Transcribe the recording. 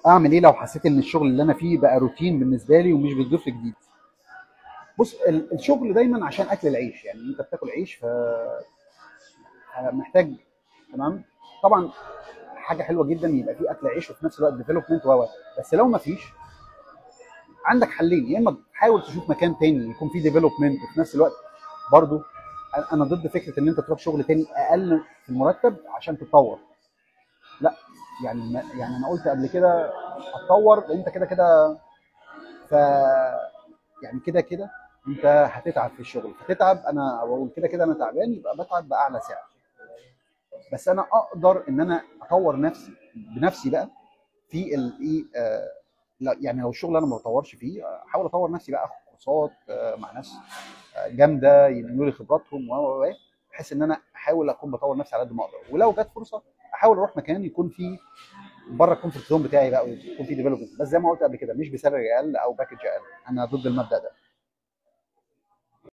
اعمل ايه لو حسيت ان الشغل اللي انا فيه بقى روتين بالنسبة لي ومش بيضيف لي جديد؟ بص، الشغل دايما عشان اكل العيش، يعني انت بتاكل عيش فمحتاج. تمام، طبعا حاجة حلوة جدا يبقى في اكل عيش وفي نفس الوقت development و بس لو ما فيش، عندك حلين: يا اما تحاول تشوف مكان تاني يكون فيه development وفي نفس الوقت برضو، انا ضد فكرة ان انت تروح شغل تاني اقل في المرتب عشان تتطور. لا، يعني ما يعني انا قلت قبل كده هتطور لان انت كده كده، ف يعني كده كده انت هتتعب في الشغل فتتعب. انا بقول كده كده انا تعبان، يبقى بتعب باعلى سعر، بس انا اقدر ان انا اطور نفسي بنفسي بقى في الايه. لا، يعني لو الشغل انا ما بطورش فيه، احاول اطور نفسي بقى، اخد كورسات مع ناس جامدة ينقلوا لي خبراتهم و بحيث ان انا احاول اكون بطور نفسي على قد ما اقدر. ولو جت فرصة احاول اروح مكان يكون فيه بره ال comfort zone بتاعي بقى ويكون فيه development، بس زي ما قلت قبل كده مش ب salary اقل او package اقل، انا ضد المبدا ده.